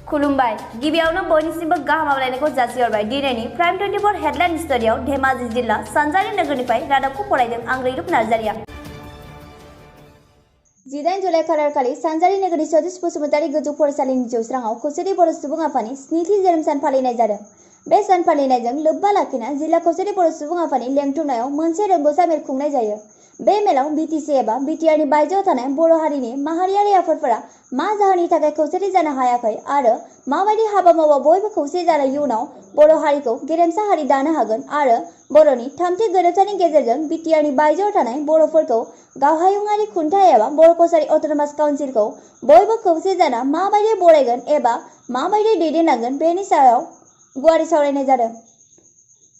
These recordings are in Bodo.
खुलुमबाय गिबियावनो बयनिसिमबो गाहाम हामलायनायखौ जासिहरबाय दिनैनि प्राइम 24 हेडलाइन स्टुडियाव धेमाजि जिल्ला सानजारि नोगोरनिफ्राय रादाबखौ फरायदों आं रैरुप नार्जारिया 18 जुलाइ खालारखालि सानजारि नोगोरनि सतीश बसुमतारी गोजौ फरायसालिनि जौस्राङाव खौसेथि बर' सुबुं आफादनि 7थि जोनोम सान फालिनाय जादों। बे सान फालिनायजों लोब्बा लाखिना जिल्ला खौसेथि बर' सुबुं आफादनि लेंथुमनायाव मोनसे रोंग'सा मेल खुंनाय जायो। बे मेलाव बिटिसि एबा बिटिआरनि बायजोआव थानाय बर' हारिनि माहारियारि आफादफोरा मा जाहोननि थाखाय खौसेथि जानो हायाखै आरो माबायदि हाबा मावबा बयबो खौसे जाना इयुनाव बर' हारिखौ गेरेमसा हारि दानो हागोन आरो बर'नि थामथि गोरोबथानि गेजेरजों बिटिआरनि बायजोआव थानाय बर'फोरखौ गावहायुङारि खुंथाइ एबा बर' कसारि अट'नमास काउन्सिलखौ बयबो खौसे जाना माबायदि बरायगोन एबा माबायदि दैदेनलांगोन बेनि सायाव गुवारै सावरायनाय जादों।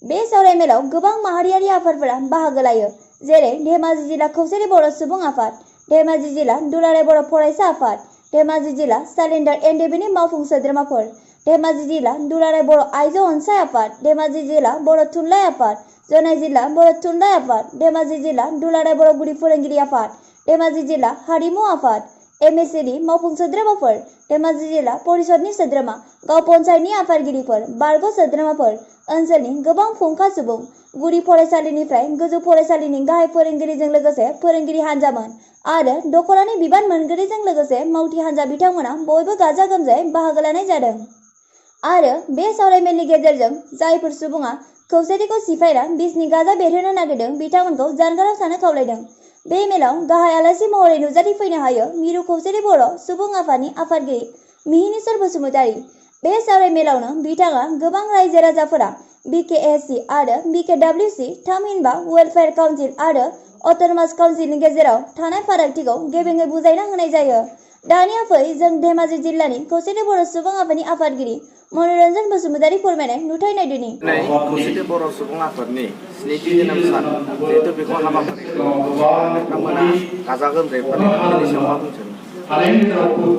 बे सावरायमेलाव गोबां माहारियारि आफादफोरा बाहागो लायो, जेरै धेमाजि जिल्ला खौसेथि बर' सुबुं आफाद, धेमाजि जिल्ला दुलाराय बर' फरायसा आफाद, धेमाजि जिल्ला सालिन्डार एनडिबिनि मावफुं सोद्रोमाफोर, धेमाजि जिल्ला दुलाराय बर' आइजो अनसाय आफाद, धेमाजि जिल्ला बर' थुनलाइ आफाद, जनाय जिल्ला बर' थुनलाइ आफाद, धेमाजि जिल्ला दुलाराय बर' गुदि फोरोंगिरि आफाद, धेमाजि जिल्ला हारिमु आफाद, एमएससिनि मावफुं सोद्रोमाफोर, धेमाजि जिल्ला परिषदनि सोद्रोमा, गाव पन्चायतनि आफादगिरिफोर, बारग' सोद्रोमाफोर, ओनसोलनि गोबां फुंखा सुबुं, गुदि फरायसालिनिफ्राय गोजौ फरायसालिनि गाहाय फोरोंगिरिजों लोगोसे फोरोंगिरि हान्जामोन आरो दखलानि बिबान मोनगिरिजों लोगोसे मावथि हान्जा बिथांमोना बयबो गाजा गोमजायै बाहागो लानाय जादों। आरो बे सावरायमेलनि गेजेरजों जायफोर सुबुङा खौसेथिखौ सिफायना बिसनि गाजा बेरहोनो नागिरदों बिथांमोनखौ जानगाराव थानो खावलायदों। बे मेलाव गाहाय आलासि महरै नुजाथिफैनो हायो मिरु खौसेथि बर' सुबुं आफादनि आफादगिरि मिहिनीश्वर बसुमतारी। बे सावरायमेलावनो बिथाङा गोबां रायजो राजाफोरा बिकेएसि आरो बिकेडब्लिउसि थामहिनबा वेलफेयार काउन्सिल आरो अट'नमास काउन्सिलनि गेजेराव थानाय फारागथिखौ गेबेङै बुजायना होनाय जायो। दानिया फै जों धेमाजि जिल्लानि खौसेथि बर' सुबुं आफादनि आफादगिरि मनरन्जन बसुमतारी फोरमायनाय नुथाय नायदिनि। खौसेथि बर' सुबुं आफादनि 7थि जोनोम सान जिहेतु बेखौ हाबाफारिखौ नोंथांमोना गाजा गोमजायै फालिनायनि सायाव मा बुंगोन?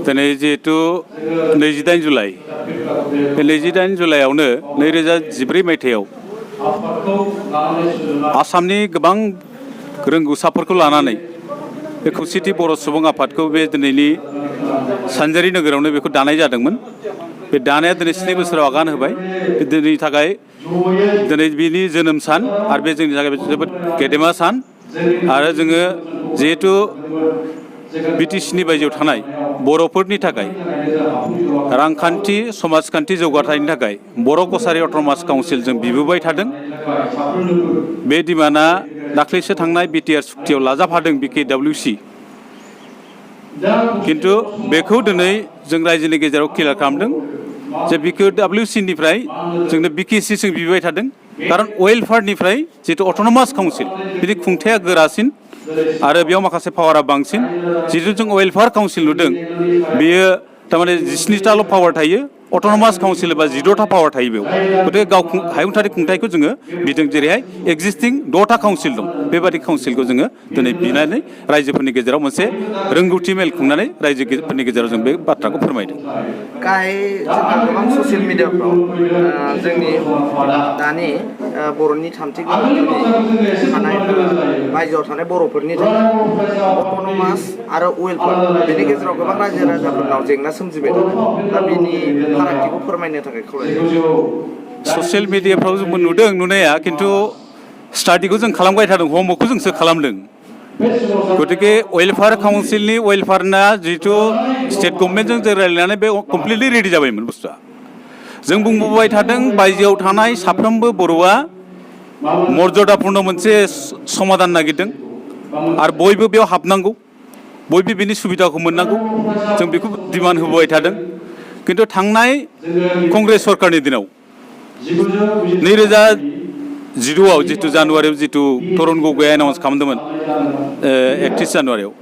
दिनै जिहेतु 28 जुलाइ बे 28 जुलाइआवनो 2014 मायथाइयाव आसामनि गोबां रोंगौसाफोरखौ लानानै बे खौसेथि बर' सुबुं आफादखौ बे दिनैनि सानजारि नोगोरावनो बेखौ दानाय जादोंमोन। बे दानाया दिनै 7 बोसोराव आगान होबाय। दिनैनि थाखाय दिनै बिनि जोनोम सान आरो बे जोंनि थाखाय जोबोद गेदेमा सान आरो जोङो जिहेतु बिटिसिनि बायजोआव थानाय बर'फोरनि थाखाय रांखान्थि समाजखान्थि जौगाथायनि थाखाय बर' कसारि अट'नमास काउन्सिल जों बिबोबाय थादों। बे डिमान्डआ दाख्लैसो थांनाय बिटिआर सुक्तियाव लाजाफादों बिकेडब्लिउसि, किन्तु बेखौ दिनै जों रायजोनि गेजेराव क्लियार खालामदों जे बिकेडब्लिउसिनिफ्राय जोंनो बिकेसिसिम बिबाय थादों, खारन वेलफेयारनिफ्राय जितु अट'नमास काउन्सिल बिनि खुंथाया गोरासिन आरो बेयाव माखासे पावारा बांसिन। जितु जों वेलफेयार काउन्सिल नुदों बेयो थारमाने 17टाल' पावार थायो, अट'नमास काउन्सिल एबा 14टा पावार थायो बेयाव। गतिके गाव हायुंथारि खुंथायखौ जोङो बिदों, जेरैहाय एक्जिस्टिं 6टा काउन्सिल दं बेबादि काउन्सिलखौ जोङो दिनै बिनानै रायजोफोरनि गेजेराव मोनसे रोंगौथि मेल खुंनानै रायजोफोरनि गेजेराव जों बे बाथ्राखौ फोरमायदों। गाहाय जोंहा गोबां ससियेल मिडियाफ्राव जोंनि दानि बर'नि थामथि गोरोबथानि थानाय बायजोआव थानाय बर'फोरनि थाखाय अट'नमास आरो वेलफेयार बेनि गेजेराव गोबां रायजो राजाफोरनाव जेंना सोमजिबाय थादों। दा बेनि फारागथिखौ फोरमायनो थाखाय खावलायदों। ससियेल मिडियाफ्राव जोंबो नुदों नुनाया, किन्तु स्टाडिखौ जों खालामबाय थादों, हमवर्कखौ जोंसो खालामदों। गतिके वेलफेयार काउन्सिलनि वेलफेयारना जिहेतु स्टेट गभर्नमेन्टजों जों रायज्लायनानै बे कमप्लिटलि रेडि जाबायमोन बुस्थुआ। जों बुंबोबाय थादों बायजोआव थानाय साफ्रोमबो बर'आ मर्यादापूर्ण मोनसे समाधान नागिरदों आरो बयबो बेयाव हाबनांगौ, बयबो बिनि सुबिदाखौ मोननांगौ, जों बेखौ डिमान्ड होबोबाय थादों। किन्तु थांनाय कंग्रेस सरकारनि दिनाव 2016आव जितु जानुवारियाव जितु तरुण गगैआ एनाउन्स खालामदोंमोन 31 जानुवारियाव,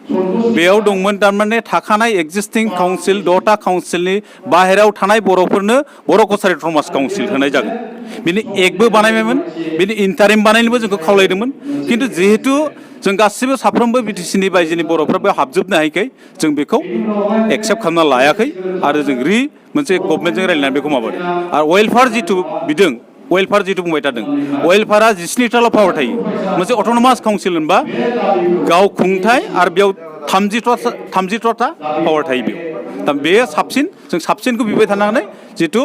बेयाव दंमोन थारमाने थाखानाय एक्जिस्टिं काउन्सिल 6टा काउन्सिलनि बाहेरायाव थानाय बर'फोरनो बर' कसारि अट'नमास काउन्सिल होनाय जागोन। बिनि एक्टबो बानायबायमोन, बिनि इन्टारिम बानायनोबो जोंखौ खावलायदोंमोन। किन्तु जिहेतु जों गासिबो साफ्रोमबो बिटिसिनि बायजोनि बर'फ्रा बेयाव हाबजोबनो हायैखाय जों बेखौ एक्सेप्ट खालामना लायाखै आरो जों मोनसे गभर्नमेन्टजों रायज्लायनानै बेखौ माबादों। आरो वेलफेयार जितु बिदों, वेलफेयार जितु बुंबाय थादों, वेलफेयारा 17टाल' पावार थायो। मोनसे अट'नमास काउन्सिल होनबा गाव खुंथाय आरो बेयाव 30टा पावार थायो बेयाव। दा बे साबसिन जों साबसिनखौ बिबाय थानानै जितु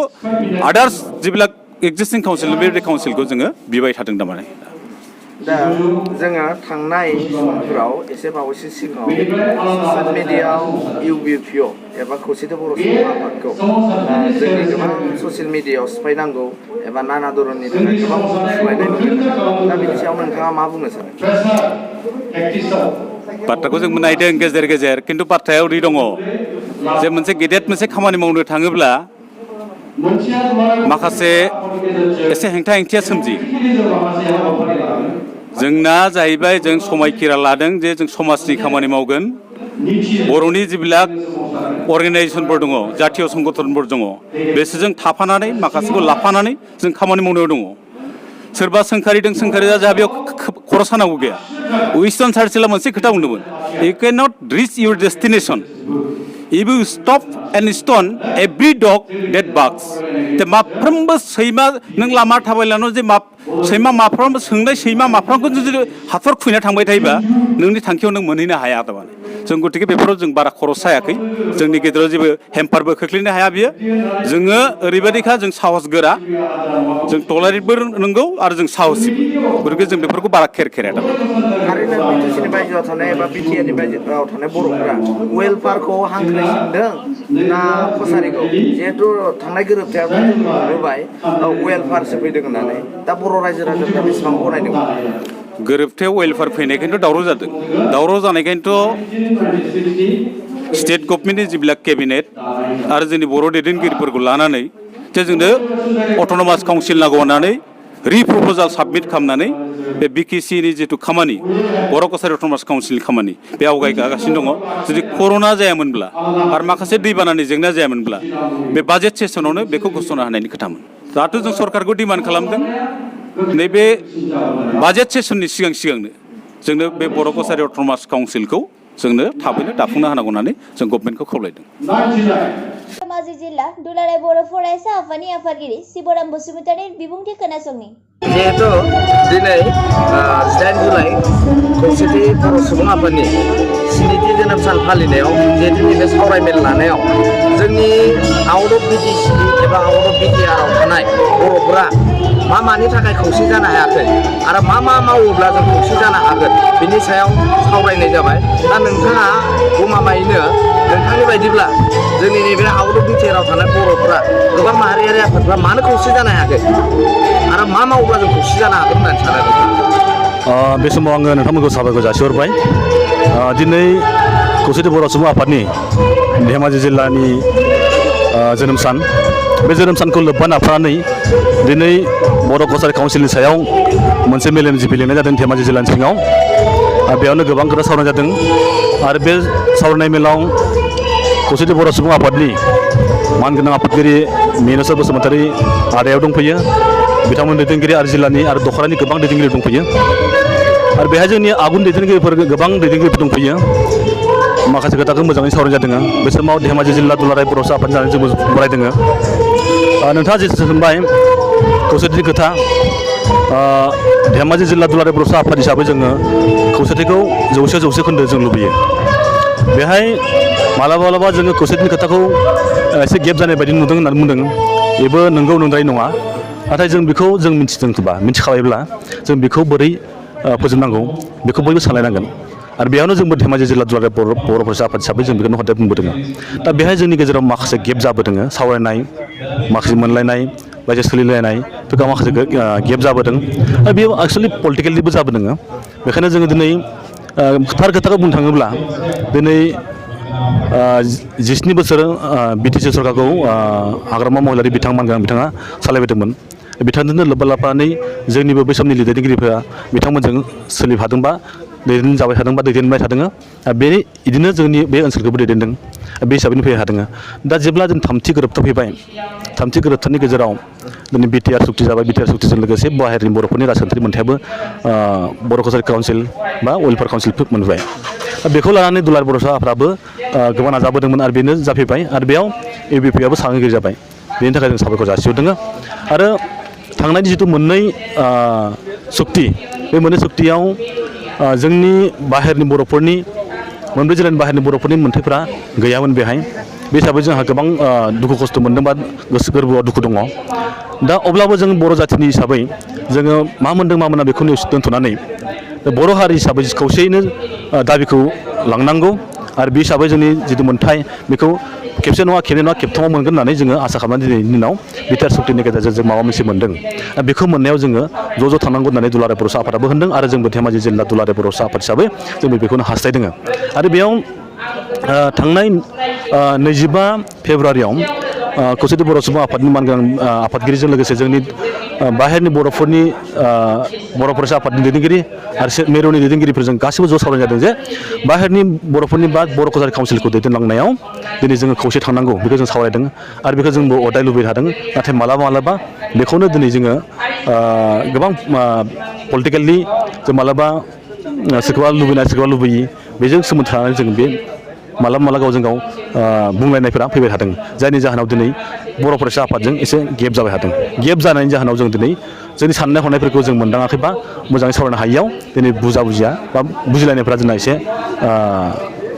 आदार्स जिবিলাক एक्जिस्टिं काउन्सिल बे काउन्सिलखौ जोङो बिबाय थादों थारमाने दा जोङो थांनाय समफोराव एसे बावैसो सिगाङाव ससियेल मिडियायाव UBPO एबा खौसेथि बर' सुबुं आफादखौ जोंनि गोबां ससियेल मिडियायाव सिफायनांगौ एबा नाना धरननि थाखाय गोबां सोलायनाय नुदों दा बिनि सायाव नोंथाङा मा बुंनो सानो बाथ्राखौ जों नायदों गेजेर गेजेर खिन्थु बाथ्राया ओरै दङ जे मोनसे गेदेर मोनसे खामानि मावनो थाङोब्ला माखासे एसे हेंथा हेंथिया सोमजियो जोंना जाहैबाय जों समायखिरा लादों जे जों समाजनि खामानि मावगोन बर'नि जिবিলাক अर्गेनाइजेसनफोर दङ जातीय संगठनफोर दङ बेसोरजों थाफानानै माखासेखौ लाफानानै जों खामानि मावनायाव दङ सोरबा सोंखारिदों सोंखारिया जोंहा बेयाव खर' सानांगौ गैया उइस्टन सार्चिलआ मोनसे खोथा बुंदोंमोन you can not reach your destination if you stop and stone every dog that barks ते माफ्रोमबो सैमा नों लामा थाबायलानो जे सैमा माफ्रोमबो सोंनाय सैमा माफ्रोमखौ जुदि हाथर खुयना थांबाय थायोबा नोंनि थांखियाव नों मोनहैनो हाया थारमाने जों गतिके बेफोराव जों बारा खर' सायाखै जोंनि गेजेराव जेबो हेम्पारबो खोख्लैनो हाया बियो जोङो ओरैबायदिखा जों साहस गोरा जों टलारेटबो नंगौ आरो जों साहसिबो गतिके जों बेफोरखौ बारा खेरखेरा थारैनो बिटिसिनि बायजोआव थानाय एबा बिटिआरनि बायजोआव थानाय बर'फोरा वेलफेयारखौ हांख्रायसिनदों ना कसारिखौ जिहेतु थांनाय गोरोबथायाव नुबाय वेलफेयारसो फैदों होननानै दा बर' रायजो राजाफ्रा बेसेबां गनायदों गोरोबथायाव वेलफेयार फैनायखायनोथ' दावराव जादों दावराव जानायखायनोथ' स्टेट गभर्नमेन्टनि जिবিলাক केबिनेट आरो जोंनि बर' दैदेनगिरिफोरखौ लानानै जे जोंनो अट'नमास काउन्सिल नांगौ होननानै रिप्रप'जाल साबमिट खालामनानै बे बिटिसिनि जिथु खामानि बर' कसारि अट'नमास काउन्सिलनि खामानि बे आवगायगासिनो दङ जुदि कर'ना जायामोनब्ला आरो माखासे दैबानानि जेंना जायामोनब्ला बे बाजेट सेसनावनो बेखौ घोषणा होनायनि खोथामोन दाथ' जों सरकारखौ डिमान्ड खालामदों नैबे बाजेट सेसननि सिगांनो जोंनो बे बर' कसारि अट'नमास काउन्सिलखौ जोंनो थाबैनो दाफुंना होनांगौ होननानै जों गभर्नमेन्टखौ खावलायदों धेमाजि जिल्ला दुलाराय बर' फरायसा आफादनि आफादगिरि शिबराम बसुमतारिनि बिबुंथि खोनासंनि जिहेतु दिनै 8 जुलाइ खौसेथि बर' सुबुं आफादनि स्निथि जोनोम सान फालिनायाव जिहेतु नैबे सावरायमेल लानायाव जोंनि आउट अफ बिटिसि एबा आउट अफ बिटिआरआव थानाय बर'फोरा मानि थाखाय खौसे जानो हायाखै आरो मा मावोब्ला जों खौसे जानो हागोन बिनि सायाव सावरायनाय जाबाय दा नोंथाङा गमामायैनो नोंथांनि बायदिब्ला जोंनि नैबे आउट अफ बिटिआरआव थानाय बर'फोरा गोबां माहारियारि आफादफ्रा मानो खौसे जानो हायाखै आरो मा मावोब्ला जों खौसे जानो हागोन होननानै सानो बे समाव आङो नोंथांमोनखौ साबायखर जासिहरबाय दिनै खौसेथि बर' सुबुं आफादनि धेमाजि जिल्लानि जोनोम सान बे जोनोम सानखौ लोब्बा लाफानानै दिनै बर' कसारि काउन्सिलनि सायाव मोनसे मेल जिपि लिंनाय जादों धेमाजि जिल्लानि सिङाव बेयावनो गोबां खोथा सावरायनाय जादों आरो बे सावरायनाय मेलाव खौसेथि बर' सुबुं आफादनि मानगोनां आफादगिरि मिनेस्वर बसुमतारि आदायाव दंफैयो बिथांमोन दैदेनगिरि आरो जिल्लानि आरो दखरानि गोबां दैदेनगिरि दंफैयो आरो बेहाय जोंनि आगुन दैदेनगिरिफोर गोबां दैदेनगिरिफोर दंफैयो माखासे खोथाखौ मोजाङै सावरायनाय जादों बे समाव धेमाजि जिल्ला दुलाराय बर' आफाद जानानै जोंबो बरायदों नोंथाङा जे सोंबाय खौसेथिनि खोथा धेमाजि जिल्ला दुलाराय बर' आफाद हिसाबै जोङो खौसेथिखौ 100 खोन्दो जों लुबैयो बेहाय मालाबा जोङो खौसेथिनि खोथाखौ एसे गेप जानाय बायदि नुदों होननानै बुंदों बेबो नंगौ नंद्राय नङा नाथाय जों बेखौ जों मिथिखाबायब्ला जों बेखौ बोरै फोजोबनांगौ बेखौ बयबो सानलायनांगोन आरो बेयावनो जोंबो धेमाजि जिल्ला दुलाराय बर' फरायसा आफाद हिसाबै जों बेखौनो हदाय बुंबोदों दा बेहाय जोंनि गेजेराव माखासे गेप जाबोदों सावरायनाय माखासे मोनलायनाय बायदि सोलिलायनाय बेखौ माखासे गेप जाबोदों आरो बेयो एक्सुवेलि पलिटिकेलिबो जाबोदों बेखायनो जोङो दिनै थार खोथाखौ बुंनो थाङोब्ला दिनै 17 बोसोर बिटिसि सरकारखौ हाग्रामा महिलारि बिथाङा सालायबोदोंमोन बिथांजोंनो लोब्बा लाफानानै जोंनिबो बै समनि दैदेनगिरिफोरा बिथांमोनजों सोलिफादोंबा दैदेनजाबाय थादोंबा दैदेनबाय थादों बिदिनो जोंनि बे ओनसोलखौबो दैदेनदों बे हिसाबैनो फैनो हादों दा जेब्ला जों थामथि गोरोबथा फैबाय थामथि गोरोबथानि गेजेराव दिनै बिटिआर सुक्ति जाबाय बिटिआर सुक्तिजों लोगोसे बाहेरनि बर'फोरनि राजखान्थियारि मोनथायाबो बर' कसारि काउन्सिल बा वेलफेयार काउन्सिल मोनबाय बेखौ लानानै दुलाराय बर' आफादाबो गोबां नाजाबोदोंमोन आरो बेनो जाफैबाय आरो बेयाव UBPOआबो सानगिरि जाबाय बेनि थाखाय जों साबायखर जासिहरदों आरो थांनायनि जिथु मोननै सुक्ति बे मोननै सुक्तियाव जोंनि बाहेरनि बर'फोरनि मोनब्रै जिल्लानि बाहेरनि बर'फोरनि मोन्थायफोरा गैयामोन बेहाय बे हिसाबै जोंहा गोबां दुखु खस्थ' मोन्दों बा गोसो गोरबोआव दुखु दङ दा अब्लाबो जों बर' जाथिनि हिसाबै जोङो मा मोन्दों मा मोना बेखौ दोनथ'नानै बर' हारि हिसाबै खौसेयैनो दाबिखौ लांनांगौ आरो बे हिसाबै जोंनि जिथु मोन्थाय बेखौ खेबसे नङा खेबनै नङा खेबथामाव मोनगोन होननानै जोङो आसा खालामनानै दिनैनि दिनाव बिटिआर सुक्तिनि गेजेरजों जों माबा मोनसे मोन्दों बेखौ मोननायाव जोङो ज' थांनांगौ होननानै दुलाराय बर' आफादाबो होनदों आरो जोंबो धेमाजि जिल्ला दुलाराय बर' आफाद हिसाबै जोंबो बेखौनो हास्थायदों आरो बेयाव थांनाय 25 फेब्रुवारियाव खौसेथि बर' सुबुं आफादनि मानगोनां आफादगिरिजों लोगोसे जोंनि बाहेरनि बर'फोरनि बर' फरायसा आफादनि दैदेनगिरि आरो मिरुनि दैदेनगिरिफोरजों गासैबो ज' सावरायनाय जादों जे बाहेरनि बर'फोरनि बा बर' कसारि काउन्सिलखौ दैदेनलांनायाव दिनै जोङो खौसे थांनांगौ बेखौ जों सावरायदों आरो बेखौ जोंबो अराय लुबैबाय थादों नाथाय मालाबा बेखौनो दिनै जोङो गोबां पलिटिकेलि जों मालाबा सोरखौबा लुबैनाय सोरखौबा लुबैयि बेजों सोमोन्दो थानानै जों बे मालाबा गावजों गाव बुंलायनायफोरा फैबाय थादों जायनि जाहोनाव दिनै बर' फरायसा आफादजों एसे गेप जाबाय थादों गेप जानायनि जाहोनाव जों दिनै जोंनि साननाय हनायफोरखौ जों मोनदाङाखै बा मोजाङै सावरायनो हायियाव दिनै बुजिया बा बुजिलायनायफोरा जोंना एसे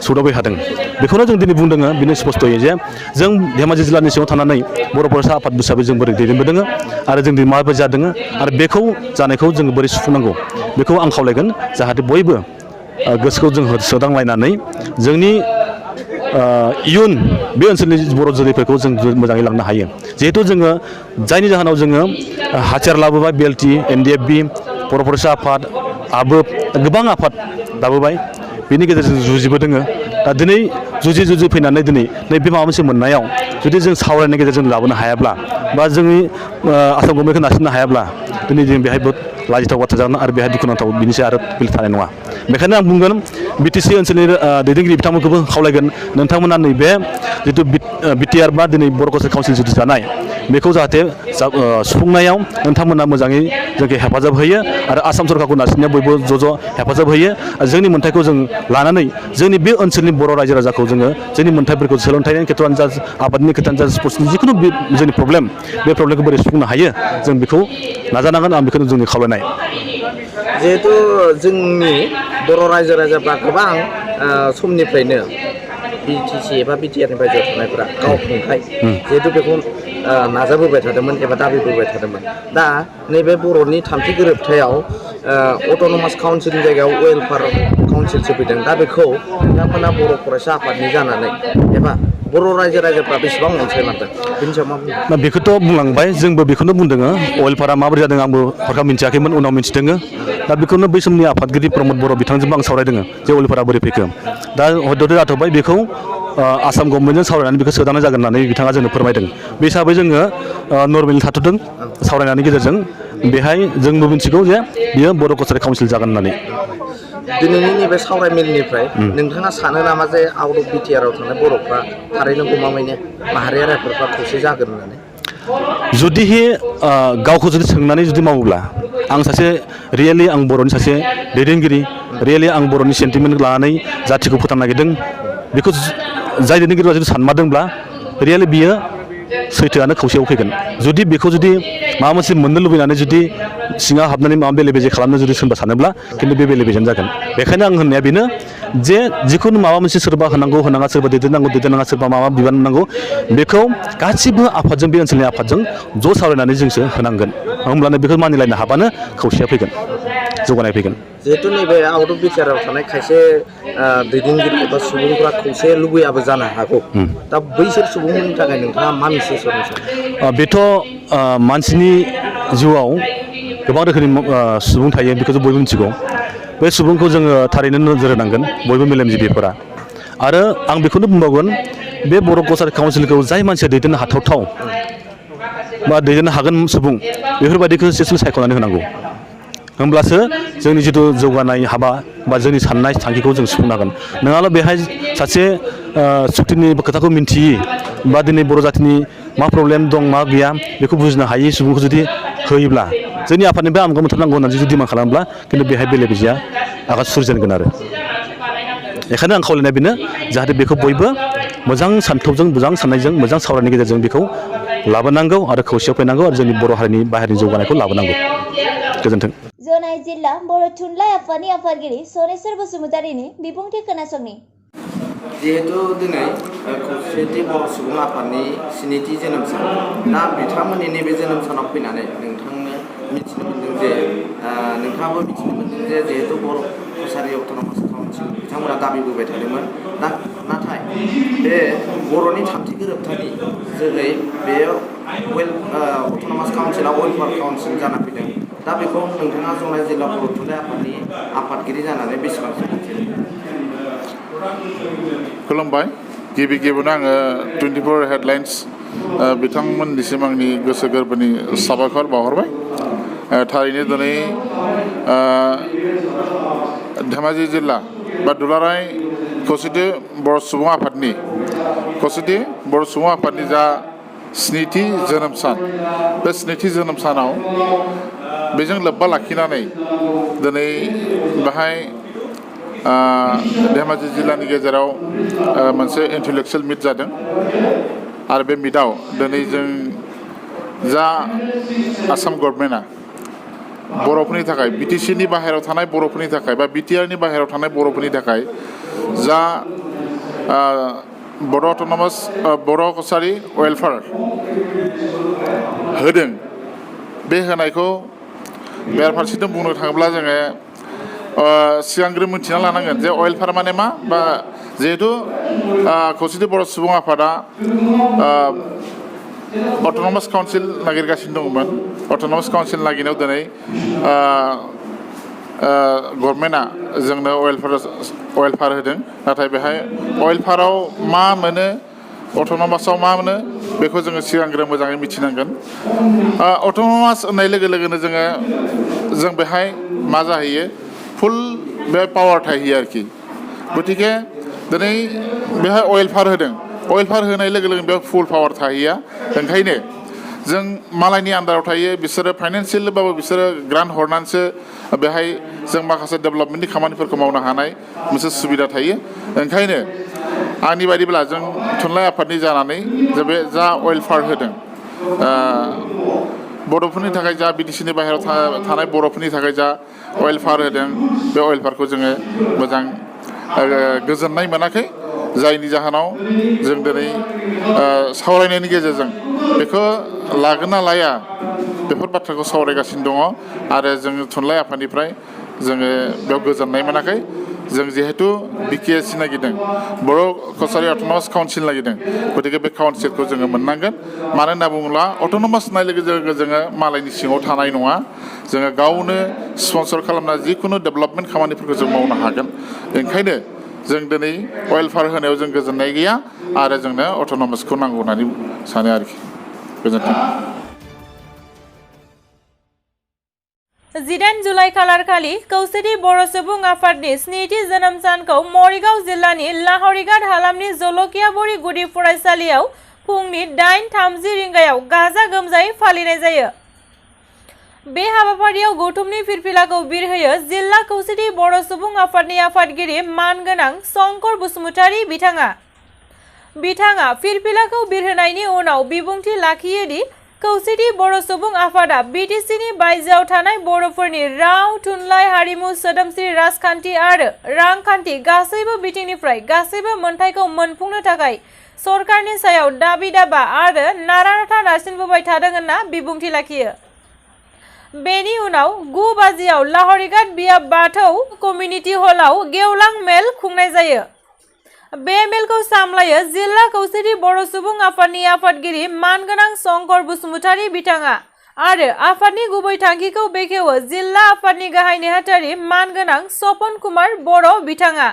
सौदावबाय थादों बेखौनो जों दिनै बुंदों बेनो स्पस्त'यै जे जों धेमाजि जिल्लानि सिङाव थानानै बर' फरायसा आफाद हिसाबै जों बोरै दैदेनबोदों आरो जों दिनै माबोरै जादों आरो बेखौ जानायखौ जोङो बोरै सुफुंनांगौ बेखौ आं खावलायगोन जाहाथे बयबो गोसोखौ जों सोदांलायनानै जोंनि इयुन बे ओनसोलनि बर' जोलैफोरखौ जों मोजाङै लांनो हायो जिहेतु जोङो जायनि जाहोनाव जोङो हाथियार लाबोबाय BLT NDFB बर' फरायसा आफाद आबोब गोबां आफाद दाबोबाय बेनि गेजेरजों जुजिबोदों दा दिनै जुजि फैनानै दिनै नैबे माबा मोनसे मोननायाव जुदि जों सावरायनायनि गेजेरजों लाबोनो हायाब्ला बा जोंनि आसाम गभर्नमेन्टखौ नारसिननो हायाब्ला दिनै जों बेहाय बहुत लाजिथाव बाथ्रा जागोन आरो बेहाय दुखुनांथाव बिनिसै आरो बिल थानाय नङा बेखायनो आं बुंगोन BTC ओनसोलनि दैदेनगिरि बिथांमोनखौबो खावलायगोन नोंथांमोना नैबे जिथु बिटिआर बा दिनै बर' कसारि काउन्सिल जिथु जानाय बेखौ जाहाथे सुफुंनायाव नोंथांमोना मोजाङै जोंखौ हेफाजाब होयो आरो आसाम सरकारखौ नारसिननायाव बयबो ज' हेफाजाब होयो जोंनि मोन्थायखौ जों लानानै जोंनि बे ओनसोलनि बर' रायजो राजाखौ जोङो जोंनि मोन्थायफोरखौ सोलोंथाइनि खेथ्रआनो जा आबादनि खेथ्रआनो जा स्पर्ट्सनि जिखुनु जोंनि प्रब्लेम बे प्रब्लेमखौ बोरै सुफुंनो हायो जों बेखौ नाजानांगोन आं बेखौनो जोंनि खावलायनाय जिहेथु जोंनि बर' रायजो राजाफ्रा गोबां समनिफ्रायनो BTC एबा बिटिआरनि बायजोआव थानायफ्रा गावखुंथाय जिहेतु बेखौ नाजाबोबाय थादोंमोन एबा दाबिबोबाय थादोंमोन दा नैबे बर'नि थामथि गोरोबथायाव अट'नमास काउन्सिलनि जायगायाव वेलफेयार काउन्सिल सफैदों दा बेखौ नोंथांमोना बर' फरायसा आफादनि जानानै एबा बर' रायजो राजाफ्रा बेसेबां अनसायमारदों बेनि सायाव मा बुङो बेखौथ' बुंलांबाय जोंबो बेखौनो बुंदों वेलफेयारा माबोरै जादों आंबो हरखाब मिन्थियाखैमोन उनाव मिन्थिदों दा बेखौनो बै समनि आफादगिरि प्रमद बर' बिथांजोंबो आं सावरायदों जे वेलफेयारा बोरै फैखो दा हयथ' जाथ'बाय बेखौ आसाम गभर्नमेन्टजों सावरायनानै बेखौ सोदांनाय जागोन होननानै बिथाङा जोंनो फोरमायदों बे हिसाबै जोङो नर्मेलि थाथ'दों सावरायनायनि गेजेरजों बेहाय जोंबो मिन्थिगौ जे बियो बर' कसारि काउन्सिल जागोन होननानै दिनैनि नैबे सावरायमेलनिफ्राय नोंथाङा सानो नामा जे आउट अफ बिटिआराव थानाय बर'फ्रा थारैनो गमामायैनो माहारियारि आफादफ्रा खौसे जागोन होननानै जुदिहे गावखौ जुदि सोंनानै जुदि मावोब्ला आं सासे रियेलि आं बर'नि सासे दैदेनगिरि रियेलि आं बर'नि सेन्टिमेन्ट लानानै जाथिखौ फोथांनो नागिरदों बेखौ जाय दैदेनगिरिया जुदि सानमारदोंब्ला रियेलि बियो सैथोआनो खौसेयाव फैगोन जुदि बेखौ जुदि माबा मोनसे मोननो लुबैनानै जुदि सिङाव हाबनानै माबा बेले बेजे खालामनो जुदि सोरबा सानोब्ला खिन्थु बे बेले बेजेनो जागोन बेखायनो आं होननाया बेनो जे जिखुनु माबा मोनसे सोरबा होनांगौ होनाङा सोरबा दैदेननाङा सोरबा माबा बिबान होनांगौ बेखौ गासिबो आफादजों बे ओनसोलनि आफादजों ज' सावरायनानै जोंसो होनांगोन होमब्लानो बेखौ मानिलायनो हाबानो खौसेया फैगोन जौगानाय फैगोन जिहेतु नैबे आउट अफ बिटिआराव थानाय खायसे दैदेनगिरि एबा सुबुंफ्रा खौसे लुबैयाबो जानो हागौ दा बैसोर सुबुंफोरनि थाखाय नोंथाङा मा मेसेज हरनो सानो बेथ' मानसिनि जिउआव गोबां रोखोमनि सुबुं थायो बेखौ जों बयबो मिथिगौ बे सुबुंखौ जोङो थारैनो नोजोर होनांगोन बयबो मेलेमजिबिफोरा आरो आं बेखौनो बुंबावगोन बे बर' कसारि काउन्सिलखौ जाय मानसिया दैदेननो हाथावथाव बा दैदेननो हागोन सुबुं बेफोरबायदिखौ स्पेसियेल सायख'नानै होनांगौ होमब्लासो जोंनि जिथु जौगानाय हाबा बा जोंनि साननाय थांखिखौ जों सुफुंनो हागोन नङाब्ला बेहाय सासे सुक्तिनि खोथाखौ मिन्थियि बा दिनै बर' जाथिनि मा प्रब्लेम दं मा गैया बेखौ बुजिनो हायि सुबुंखौ जुदि होयोब्ला जोंनि आफादनिफ्राय आमगो मोनथारनांगौ होननानै जुदि मा खालामब्ला खिन्थु बेहाय बेले बेजेया आगान सुरजेनगोन आरो बेखायनो आं खावलायनाया बेनो जाहाथे बेखौ बयबो मोजां सान्थौजों मोजां साननायजों मोजां सावरायनायनि गेजेरजों बेखौ लाबोनांगौ आरो खौसेयाव फैनांगौ आरो जोंनि बर' हारिनि बाहेरनि जौगानायखौ लाबोनांगौ गोजोन्थों जनाय जिल्ला बर' थुनलाइ आफादनि आफादगिरि सनेस्वर बसुमतारीनि बिबुंथि खोनासंनि जिहेतु दिनै खौसेथि बर' सुबुं आफादनि 7थि जोनोम सान दा बिथांमोननि नैबे जोनोम सानाव फैनानै नोंथांनो मिथिनो मोनदों जे नोंथाङाबो मिथिनो मोनदों जे जिहेतु बर' कसारि अट'नमास काउन्सिल बिथांमोना दाबिबोबाय थादोंमोन नाथाय बे बर'नि 3थि गोरोबथानि जोहै बेयो अट'नमास काउन्सिला वेलफेयार काउन्सिल जाना फैदों दा बेखौ नोंथाङा जनाय जिल्ला बर' थुनलाइ आफादनि आफादगिरि जानानै बेसेबांसो मिथियो? खुलुमबाय गिबि गिबियावनो आङो 24 हेडलाइन्स बिथांमोननिसिम आंनि गोसो गोरबोनि साबायखर बावहरबाय थारैनो दिनै धेमाजि जिल्ला बा दुलाराय खौसेथि बर' सुबुं आफादनि जा 7थि जोनोम सान बे 7थि जोनोम सानाव बेजों लोब्बा लाखिनानै दिनै बेहाय धेमाजि जिल्लानि गेजेराव मोनसे इन्टेलेक्सुयेल मिट जादों आरो बे मिटआव दिनै जों जा आसाम गभर्नमेन्टआ बर'फोरनि थाखाय बिटिसिनि बाहेरायाव थानाय बर'फोरनि थाखाय बा बिटिआरनि बाहेरायाव थानाय बर'फोरनि थाखाय जा बर' कसारि वेलफेयार होदों बे होनायखौ बेराफारसेथिं बुंनो थाङोब्ला जोङो सिगांग्रो मिथिना लानांगोन जे वेलफेयार माने मा बा जिहेतु खौसेथि बर' सुबुं आफादा अट'नमास काउन्सिल नागिरगासिनो दंमोन अट'नमास काउन्सिल नागिरनायाव दिनै गभर्नमेन्टआ जोंनो वेलफेयार होदों नाथाय बेहाय वेलफेयाराव मा मोनो अट'नमासाव मा मोनो बेखौ जोङो सिगांग्रो मोजाङै मिथिनांगोन अट'नमास होननाय लोगो लोगोनो जों बेहाय मा जाहैयो फुल बे पावार थाहैयो आरोखि गतिके दिनै बेहाय वेलफेयार होदों वेलफेयार होनाय लोगो लोगोनो बेयाव फुल पावार थाहैया ओंखायनो जों मालायनि आन्दाराव थायो बिसोरो फाइनान्सियेलबाबो बिसोरो ग्रान्ट हरनानैसो बेहाय जों माखासे डेभेलपमेन्टनि खामानिफोरखौ मावनो हानाय मोनसे सुबिदा थायो ओंखायनो आंनि बायदिब्ला जों थुनलाइ आफादनि जानानै बे जा वेलफेयार होदों बर'फोरनि थाखाय जा बिटिसिनि बाहेरायाव थानाय बर'फोरनि थाखाय जा वेलफेयार होदों बे वेलफेयारखौ जोङो मोजां गोजोननाय मोनाखै जायनि जाहोनाव जों दिनै सावरायनायनि गेजेरजों बेखौ लागोन ना लाया बेफोर बाथ्राखौ सावरायगासिनो दङ आरो जों थुनलाइ आफादनिफ्राय जोङो बेयाव गोजोननाय मोनाखै जों जिहेतु बिटिएसि नागिरदों बर' कसारि अट'नमास काउन्सिल नागिरदों गतिके बे काउन्सिलखौ जोङो मोननांगोन मानो होनना बुङोब्ला अट'नमास होननाय लोगो लोगो जोङो मालायनि सिङाव थानाय नङा जोङो गावनो स्पन्सर खालामना जिखुनु डेभेलपमेन्ट खामानिफोरखौ जों मावनो हागोन ओंखायनो जों दिनै वेलफेयार होनायाव जों गोजोननाय गैया आरो जोंनो अट'नमासखौ नांगौ होननानै सानो आरोखि गोजोन्थों 18 जुलाइ खालारखालि खौसेथि बर' सुबुं आफादनि 7थि जोनोम सानखौ मरिगाव जिल्लानि लाहरिघाट हालामनि जलकियाबुरि गुदि फरायसालियाव फुंनि 8:30 रिंगायाव गाजा गोमजायै फालिनाय जायो। बे हाबाफारियाव गौथुमनि फिरफिलाखौ बिरहोयो जिल्ला खौसेथि बर' सुबुं आफादनि आफादगिरि मानगोनां शंकर बसुमतारी बिथाङा फिरफिलाखौ बिरहोनायनि उनाव बिबुंथि लाखियो दि खौसेथि बर' सुबुं आफादा बिटिसिनि बायजोआव थानाय बर'फोरनि राव थुनलाइ हारिमु सोदोमस्रि राजखान्थि आरो रांखान्थि गासैबो बिथिंनिफ्राय गासैबो मोनथायखौ मोनफुंनो थाखाय सरकारनि सायाव दाबि दाबा आरो नारा नाथा नारसिनबोबाय थादों होनना बिबुंथि लाखियो। बेनि उनाव 9 बाजियाव लाहरिघाट बियाब बाथौ कमिउनिटि हलाव गेवलां मेल खुंनाय जायो। बे मेलखौ सामलायो जिल्ला खौसेथि बर' सुबुं आफादनि आफादगिरि मानगोनां शंकर बसुमतारी बिथाङा आरो आफादनि गुबै थांखिखौ बेखेवो जिल्ला आफादनि गाहाय नेहाथारि मानगोनां सपन कुमार बर' बिथाङा।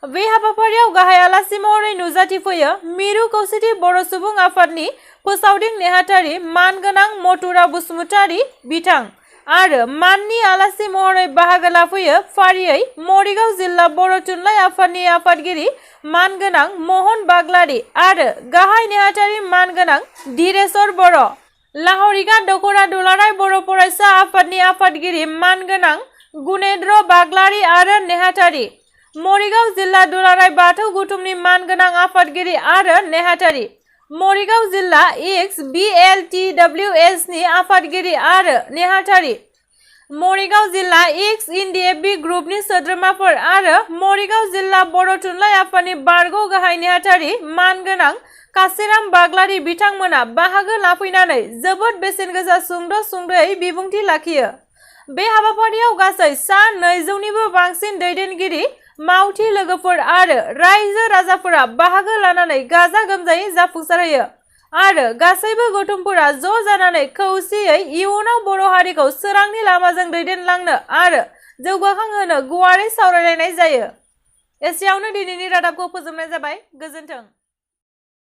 बे हाबाफारियाव गाहाय आलासि महरै नुजाथिफैयो मिरु खौसेथि बर' सुबुं आफादनि फोसावदिं नेहाथारि मानगोनां मथुरा बसुमतारी बिथां आरो माननि आलासि महरै बाहागो लाफैयो फारियै मरिगाव जिल्ला बर' थुनलाइ आफादनि आफादगिरि मानगोनां महन बाग्लारि आरो गाहाय नेहाथारि मानगोनां धीरेश्वर बर', लाहरिघाट दख'रा दुलाराय बर' फरायसा आफादनि आफादगिरि मानगोनां गुनेन्द्र बाग्लारि आरो नेहाथारि, मरिगाव जिल्ला दुलाराय बाथौ गौथुमनि मानगोनां आफादगिरि आरो नेहाथारि, मरिगाव जिल्ला XBLTWS नि आफादगिरि आरो नेहाथारि, मरिगाव जिल्ला एक्स इनडिएफबि ग्रुपनि सोद्रोमाफोर आरो मरिगाव जिल्ला बर' थुनलाइ आफादनि बारग' गाहाय नेहाथारि मानगोनां कासिराम बाग्लारि बिथांमोना बाहागो लाफैनानै जोबोद बेसेन गोसा सुंद'यै बिबुंथि लाखियो। बे हाबाफारियाव गासै सा 200निबो बांसिन दैदेनगिरि मावथि लोगोफोर आरो रायजो राजाफोरा बाहागो लानानै गाजा गोमजायै जाफुंसारहोयो आरो गासैबो गौथुमफोरा ज' जानानै खौसेयै इयुनाव बर' हारिखौ सोरांनि लामाजों दैदेनलांनो आरो जौगाखांहोनो गुवारै सावरायलायनाय जायो। एसेयावनो दिनैनि रादाबखौ फोजोबनाय जाबाय। गोजोन्थों।